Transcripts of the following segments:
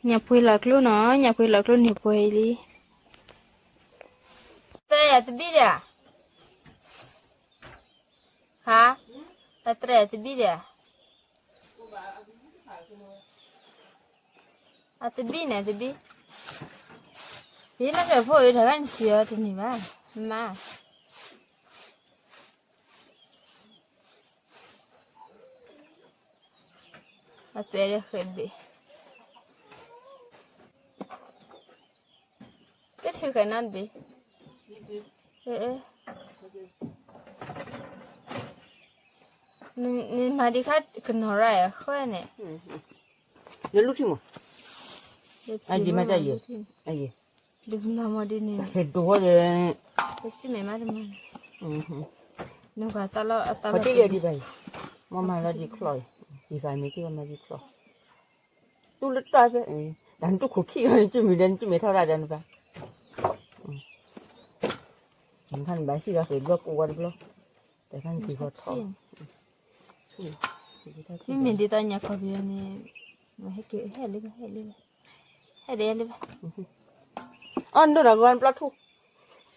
ညၣ်ပှ့ၤလီၤကျိနီၤ, ညၣ်ပှ့ၤလီၤကျိန့ၣ်ပှဲၤအံၤလံ. တြဲၤယၤတဘံၣ်ဒီး, ဟါ, တၢ်တြဲၤယၤတဘံၣ်ဒီး, အတဘံၣ်န့ၣ်တဘံၣ်, ဒ်လၢကဖိအံၤ တၢ်ဂၤနထံၣ်အီၤတန့ၢ်ဘၣ်, မါ အသွဲၣ်ဒီးဃဲးတဘ့ၣ်, တထံၣ်ဃဲးနီတဘ့ၣ်, နမၤဒံးခါကနီၤရၢၣ်ဃဲန့ၣ်, လၢလူထံၣ်မး, အယံၤမၤတၢ်ယံၤ, အယံၤ, ဒုးကမၤမီၤဒ်န့ၣ်, ဟဲဒိးဝဲဒီး, တမဲာ်မးတမၤ, နကွၢ်သးလီၤအသးလီၤ, ပတ့ၢ်လၢဒံးဘၣ်အံၤ, မ့ၢ်မၤလီၤဒံးချီၣ်အံၤ, ယဂၤမ့ၢ်က့ၤဝဲမၤဒံးချီၣ်, တူၢ်လၢတၢ်ဖဲ, တၢ်နတူၢ်ခိၣ်ခံဂၤန့ၣ် တမ့ၢ်ဒီးနတမ့ၢ်ထီၣ်ဒၣ်ဒီးနဘၣ်, နခါနဘၣ်ဟံၣ်လီၤဃ့ၢ်ဘျီကိးဝဲတဘျီ, တခါနက့ၤဃီထီၣ်, မ့မ့ၢ်ဒ်သိးညါခီပယီၤန့ၣ်, ဟဲလၢ, ဟဲလၢ, ဟဲလၢ, အီၣ်နဒိၣ်တၢ်ကီနပျီထူၣ်,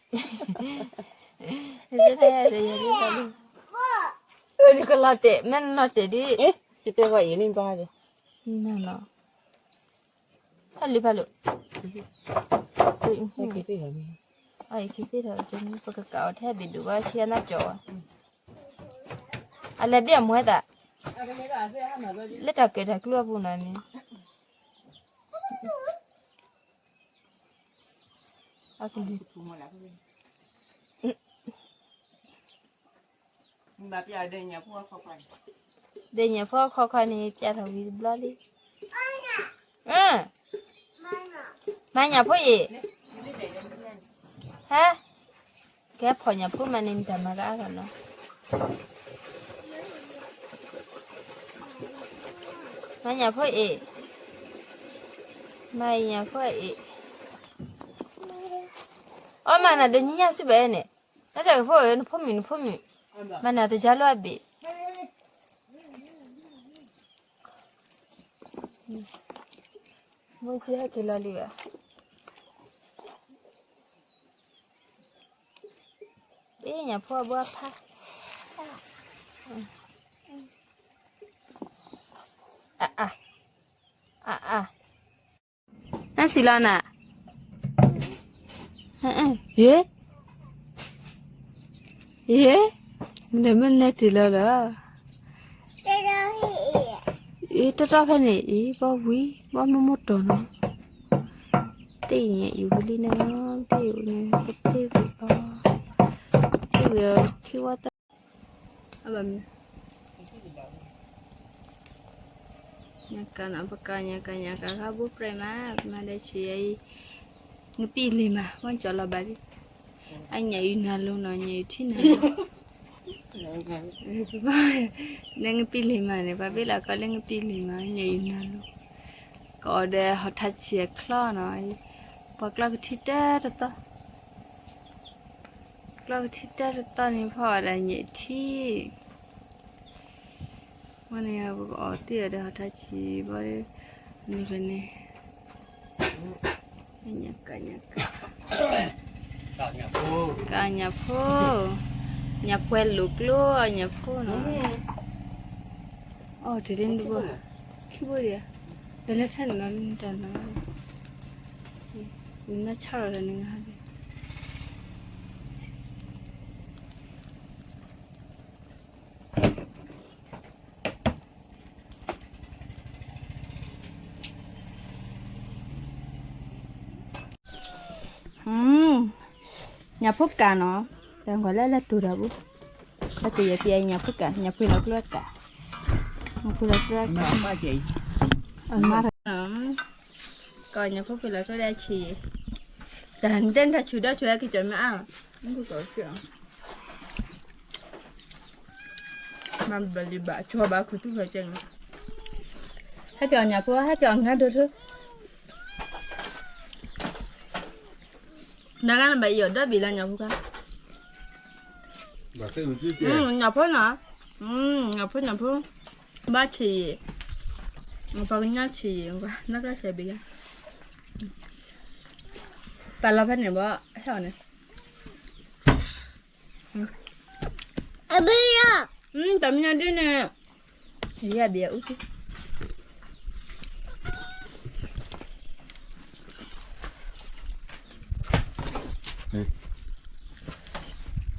နကလီၤတဲာ်, မ့ၢ်နလီၤတဲာ်ဒ်, တဲဝဲအံၤန့ၣ်ဘၣ်ဒီး, ဟဲလၢဖးလိာ်, အံၤခံသ့ၣ်ထီၣ်, ပကကးအီၤထဲဘ့ၣ်ဒိၣ်ဘၣ်ဆံးအနၢ်ကၠီၤဝဲ, အလဲၤဘ့ၣ်အမွဲသး, လၢတၢ်ကဲတၢ်ကျိအပူၤနီၤန့ၣ်, အကလုၢ်, ဒဲညၣ်ဖိအခီခီန့ၣ် ပျဲထီၣ်ဝံၤတဘျီလံ, မၤညၣ်ဖိအံၤ, ဟဲ, ကဲဖီၣ်ညၣ်ဖိမးန့ၣ် မတၤမၤကအါဂၤနီၤ, မၤညၣ်ဖိအံၤ, မၤညၣ်ဖိအံၤ, အီၣ်မၤနၤဒီးညါညါစုဘၣ်န့ၣ်, နတၢ်ကဖိဧၢ နဖိမုၣ်နဖိမုၣ်, မၤနၤတယါလီၤအဘ့ၣ်, မိၢ်ဆံဟဲက့ၤလီၤလံဘၣ်, အ့ၣ် ညၣ်ဖိအဘိအဖါ, အါအါ, အါအါ, နစံးလီၤနၤ, ယ့, ယ့, နမ့ၢ်လဲၤတ့ၢ်လီၤလီၤ, အ့ၣ် တီတီဖဲန့ၣ်အံၤ ဘီဝံၤ ဘီမုၢ်မုၢ်တီၤနီၤ, သ့ၣ်ညါအံၤဝံၤလံနီၤ, သ့ၣ်ဝံၤန့ၣ် ကသ့ၣ်ဝံၤအီၤ, သ့ၣ်ဝံၤအီၤခံဝီသၢ ညါကၤနီၤ ပကၤညါကၤညါကၤခါဘိပြဲၣ်မး ပမၤဒဲးဆံးယၤအံၤ, ငပံၢ်လံၤမး ဝဲကၠီၤလီၤဘၣ်လံ, အညၣ်အုၣ်နၤလိၤနီၤ ညၣ်အုၣ်ထံနၤလိၤ, နငပံၢ်လံၤမးန့ၣ် ပှၤဘ့ၣ်လီၤကီလၢငပံၢ်လံၤမး ညၣ်အုၣ်နၤလိၤ, ကအီၤဒီးဟီၣ်ထါဆံးအချီနီၤ, ပှၤကျီကထံတၢတသီ ကျီကထံတၢတသီန့ၣ် ဖီၣ်အီၤဒီးညၣ်ထံ, ဝဲန့ၣ်ပကအီၣ်တ့ၢ်အီၤဒီးဟီၣ်ထါဆံးဘီဒီး, န့ၣ်ဖဲန့ၣ်, ညၣ်ကၤ, ကၤညၣ်ဖိ, ညၣ်ပှဲၤလိာ်ကျိ ညၣ်ဖိနီၤ, အိၣ်တ့ၢ်ဒ်န့ၣ်တဘိ, ခံဘိဒံးဧါ, ဒီးလၢထဲန့ၣ်လီၤလၢနတၢ်နီၤ, နဆၣ်လီၤဒီးနငါဒံး ညၣ်ဖိကၤနီၤ, တၢ်ကွၢ်လၢလၢတူၢ်တၢ်ပူၤ, ခီတယဲၢ်ပယဲၢ်ညၣ်ဖိကၤ, ညၣ်ဖိလီၤကျိကၤ, ညၣ်ဖိလီၤကျိကၤ, အမါ, ကီၢ်ညၣ်ဖိလီၤကျိဒၣ်ဆံး, တၢ်ဒဲတၢ်ဆူၣ်ဒီးဆူၣ်ဟဲက့ၤကၠီၤမ့ၢ်အါ မၤဘၣ်လံဘၣ် ကၠီဘၣ်ခူသူၣ်ဖဲကဲန့ၣ်, ဟဲက့ၤအီၤညၣ်ဖိ ဟဲက့ၤအီၤငါဒိၣ်ထူ, နဂၤနဘၣ်ယီၤဒီဘ့ၣ်လီၤညၣ်ဖိခါ, ညၣ်ဖိနီၤ, ညၣ်ဖိ ညၣ်ဖိ, ဘၣ်ဆံးယံၤ ပှၤကညီဆံးယံၤ နကျၢ်ဆဲးဘ့ၣ်ယါ, ပာ်လီၤဖဲန့ၣ်ဘၣ် ဟဲအီၤန့ၣ်, တမံၤညါဒ်န့ၣ်, ယဘ့ၣ်အူက့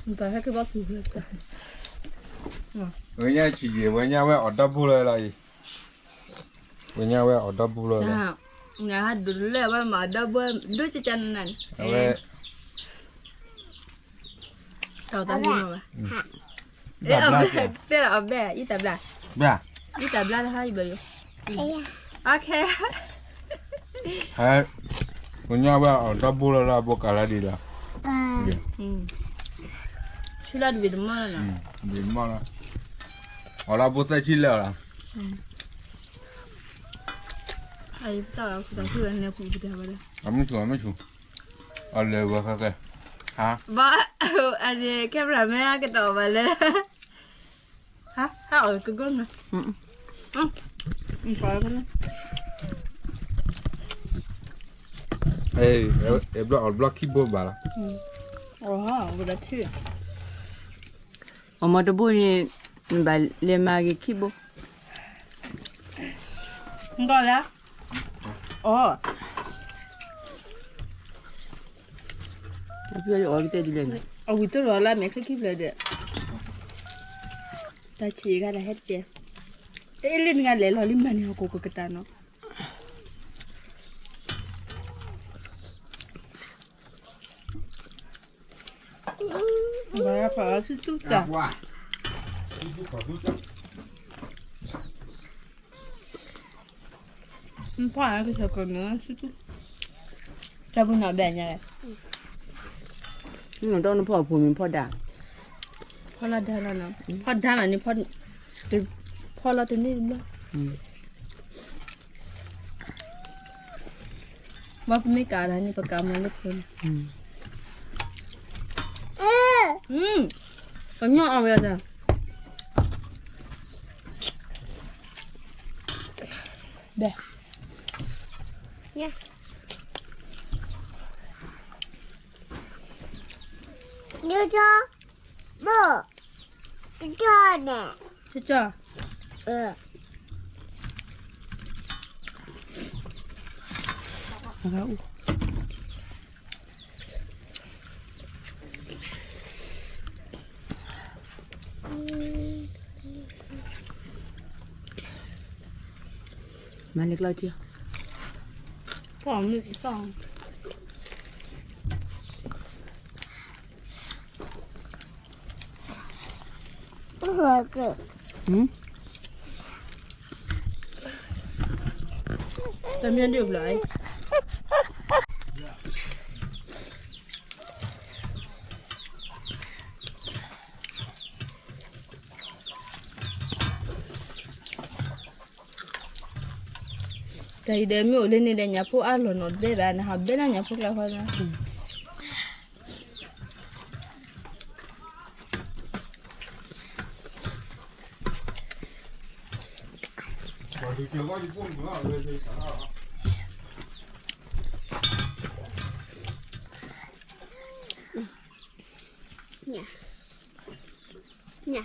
ပှၤဟဲက့ၤဘၣ်ပူၤ, ဝဲညါဆံးယံၤ ဝဲညါဝဲအီၤဒီဘိလၢလီၤအံၤ, ဝဲညါဝဲအီၤဒီဘိလၢလီၤ, နဒုးလဲၣ်ဝဲမၤဒီဘိ ဒိၣ်ကကနန, အဝဲ တဲအီၤဘဲ အံၤတဘျါ, အံၤတဘျါတဟါအံၤဘၣ်ယိၤ, ဟဲ, ပညါဝဲအီၤဒီဘိလၢလၢအဘိကလါဒ်လီၤ, ဆံလၢတဘ့ၣ်တမီၢ်လီၤ, ဘ့ၣ်တမီၢ်လီၤ, အီၤလၢအဘိသၢဆံလၢာ်လီၤ, အမ့ၢ်ဆူၣ် အမ့ၢ်ဆူၣ်, အလဲၤဝဲဃဲဃဲ, ဘၣ်, အန့ၣ် camera man ကတီၤဘၣ်လၢ ဟးအီၤကဂီၢ်နၤ, အဘျီခံဘိဘၣ်လီၤ, အမ့ၢ်တဘိန့ၣ် ဘၣ်လဲၤမၤဂ့ၤခံဘိ, နကီၢ်လၢ အီၤ အဝံၤတရီလၢမဲာ်ချံခံဖျၢၣ်ဒီး တၢ်ဆံးဂၤဒၣ်ဟဲတကဲ, တအ့ၣ်လၢနဂၤလဲၤလီၤလံမၤန့ၢ်ဟီၣ်ခိၣ်ကကတၢၢ်နီၤ, ပှၤစုတူၢ်တၢ် နဖီၣ်ကဆၢကမ့ၢ်ဆူၣ်တူၢ်, တၢ်ပူၤနီၢ်ဘဲၣ်ညါလဲၣ်, နဒီနဖီၣ်ဖိမ့ၢ်ဖီၣ်ဒါ, ဖီၣ်လီၤဒါလီၤနီၤ, ဖီၣ်ဒါမးန့ၣ်, ဖီၣ်လီၤတန့ၢ်တဘျီ, ဘၣ်ပမ့ၢ်ကးလၢန့ၣ်ပကးမၤလၢဖိန့ၣ်, ကညီအီၤဝဲဒၣ် ဘဲ ကကၢ်န့ၣ် ကကၢ် မၤန့ၢ်ကျီၢ်ကၢ် ပှၤမုၢ်စံၣ်ပှၢ် တမ့ၢ်ဒုးဘျီ တၢ်အံၤဒီးမ့ၢ်အိၣ်လၢန့ၣ်ဒီး ညၣ်ဖိအါလီၢ်နီၢ်ဘဲဘၣ် နဟးဘဲလၢညၣ်ဖိကျါဃီလီၤ. ညၣ်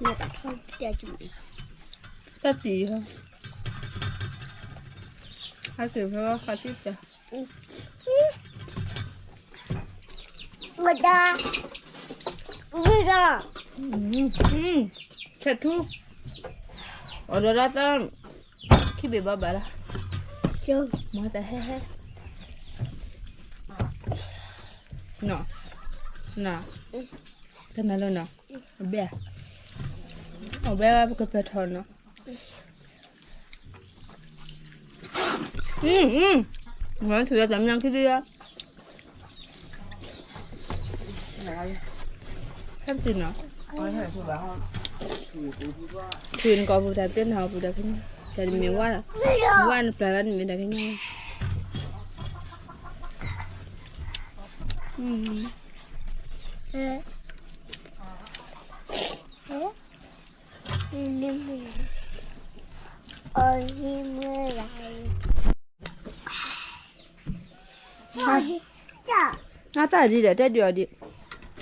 ညၣ် တၢ်တံၢ်ဟီ ဟးစ့ၢ်ဖဲဝဲဃးတံၢ်တၢ် ဝဲဒၣ် ဝဲဒၣ် ဆဲးထူ အီၤဒီးဒၣ်တၢ် ခံဘ့ၣ်ဘၣ်ဘၣ်လီၤ မ့ၢ်တဟဲဟဲ နီၤ နီၤ တမၤလိနီၤ အဘဲ အဘဲပကပၤထီၣ်နီၤ ဝဲထုးဒီးတၢ်မံၤခံဒုယါ ဟဲပတုၤနီၤ ထုးနကိာ်ပူၤတၢ်ပျဲနဟးပူၤတၢ်ကညီ တၢ်တမ့ၢ်ဝါ ဝါနပျၢ်လၢနမ့ၢ်တၢ်ကညီ အ အီၣ်ဒံးမ့ၢ်, အီၣ်ဒံးမ့ၢ်, အတၢ်ဒ်ဒီး တဲဒုးအီၣ်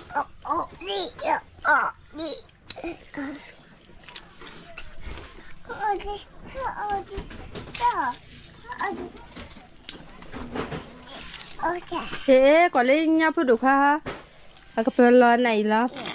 ဒံး, အီၣ်ဒံး, အီၣ်ဒံး, အီၣ်ဒံး, အီၣ်ဒံး, အီၣ်ဒံး, ဟ့ၣ် ကွၢ်လၢညါဖိဒိၣ်ခွါ, အကပၢၤလီၤနၤအံၤလီၤ.